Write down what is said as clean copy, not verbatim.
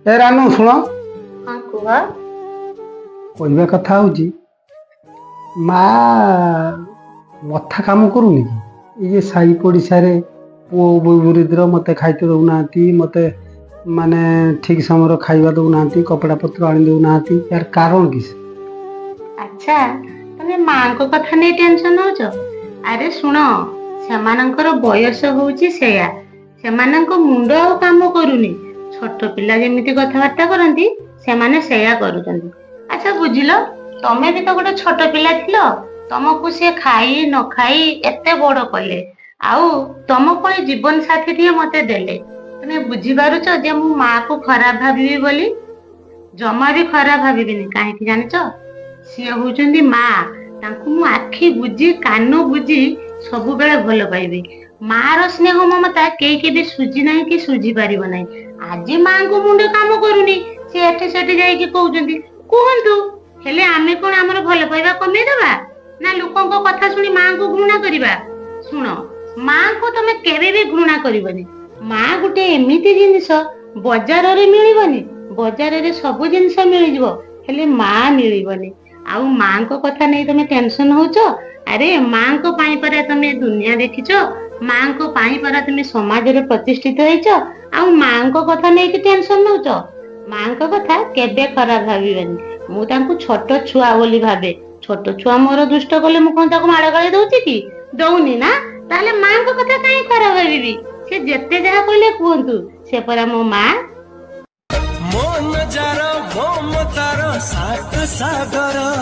ଏ ରାନୁ, ଶୁଣ। ହଁ, କୁହ। କହିବା କଥା ହଉଛି, ମା ମଥା କାମ କରୁନି କି? ଏଇ ଯେ ସାହି ପଡ଼ିଶାରେ ପୁଅ ବୋହୂ ମତେ ଖାଇତେ ଦଉନାହାନ୍ତି, ମତେ ମାନେ ଠିକ ସମୟରେ ଖାଇବା ଦଉନାହାନ୍ତି, କପଡ଼ା ପତ୍ର ଆଣି ଦଉନାହାନ୍ତି, ଏହାର କାରଣ କି? ଆଚ୍ଛା, ତମେ ମାଙ୍କ କଥା ନେଇ ଟେନସନ ହଉଛ? ଆରେ ଶୁଣ, ସେମାନଙ୍କର ବୟସ ହଉଛି ସେୟା। ସେମାନଙ୍କ ମୁଣ୍ଡ ଆଉ କାମ କରୁନି। ଛୋଟ ପିଲା ଯେମିତି କଥାବାର୍ତ୍ତା କରନ୍ତି, ସେମାନେ ସେୟା କରୁଛନ୍ତି। ଆଚ୍ଛା ବୁଝିଲ, ତମେ ବି ତ ଗୋଟେ ଛୋଟ ପିଲା ଥିଲ। ତମକୁ ସେ ଖାଇ ନ ଖାଇ ଏତେ ବଡ କଲେ ଆଉ ତମ ଭଳି ଜୀବନ ସାଥୀଟିଏ ମତେ ଦେଲେ। ତମେ ବୁଝିପାରୁଛ ଯେ ମୁଁ ମାକୁ ଖରାପ ଭାବିବି ବୋଲି? ଜମା ବି ଖରାପ ଭାବିବିନି। କାହିଁକି ଜାଣିଛ? ସିଏ ହଉଛନ୍ତି ମା। ତାଙ୍କୁ ମୁଁ ଆଖି ବୁଜି କାନ ବୁଜି ସବୁବେଳେ ଭଲ ପାଇବି। ମାର ସ୍ନେହ ମମତା କେହି କେବେ ସୁଝି ନାହିଁ କି ସୁଝି ପାରିବ ନାହିଁ। ଆଜି ମାଙ୍କୁ ମୁଣ୍ଡ କାମ କରୁନି, ସେ ଏଠି ସେଠି ଯାଇକି କହୁଛନ୍ତି। କୁହନ୍ତୁ, ହେଲେ ଆମେ କଣ ଆମର ଭଲ ପାଇବା କମେଇଦବା ନା ଲୋକଙ୍କ କଥା ଶୁଣି ମାଙ୍କୁ ଘୃଣା କରିବା? ଶୁଣ, ମାଙ୍କୁ ତମେ କେବେ ବି ଘୃଣା କରିବନି। ମା ଗୋଟେ ଏମିତି ଜିନିଷ, ବଜାରରେ ମିଳିବନି। ବଜାରରେ ସବୁ ଜିନିଷ ମିଳିଯିବ, ହେଲେ ମା ମିଳିବନି। ଆଉ ମାଙ୍କ କଥା ନେଇ ତମେ ଟେନସନ ହଉଛ? ଆରେ, ମାଙ୍କ ପାଇଁ ପରା ତମେ ଦୁନିଆ ଦେଖିଛ। ମାଙ୍କ ପାଇଁ ପରା ତମେ ସମାଜରେ ପ୍ରତିଷ୍ଠିତ ହେଇଛ। ଆଉ ମାଙ୍କ କଥା ନେଇକି ଟେନସନ ନଉଛ? ମାଙ୍କ କଥା କେବେ ଖରାପ ଭାବିବେନି। ମୁଁ ତାଙ୍କୁ ଛୋଟ ଛୁଆ ବୋଲି ଭାବେ। ଛୋଟ ଛୁଆ ମୋର ଦୁଷ୍ଟ କଲେ ମୁଁ କଣ ତାକୁ ମାଡ ଗାଳି ଦଉଛି କି? ଦଉନି ନା। ତାହେଲେ ମାଙ୍କ କଥା କାହିଁ ଖରାପ ଭାବିବି? ସେ ଯେତେ ଯାହା କହିଲେ କୁହନ୍ତୁ, ସେ ପରା ମୋ ମା। ମନ ଯାର ମମତାର ସାତ ସାଗର।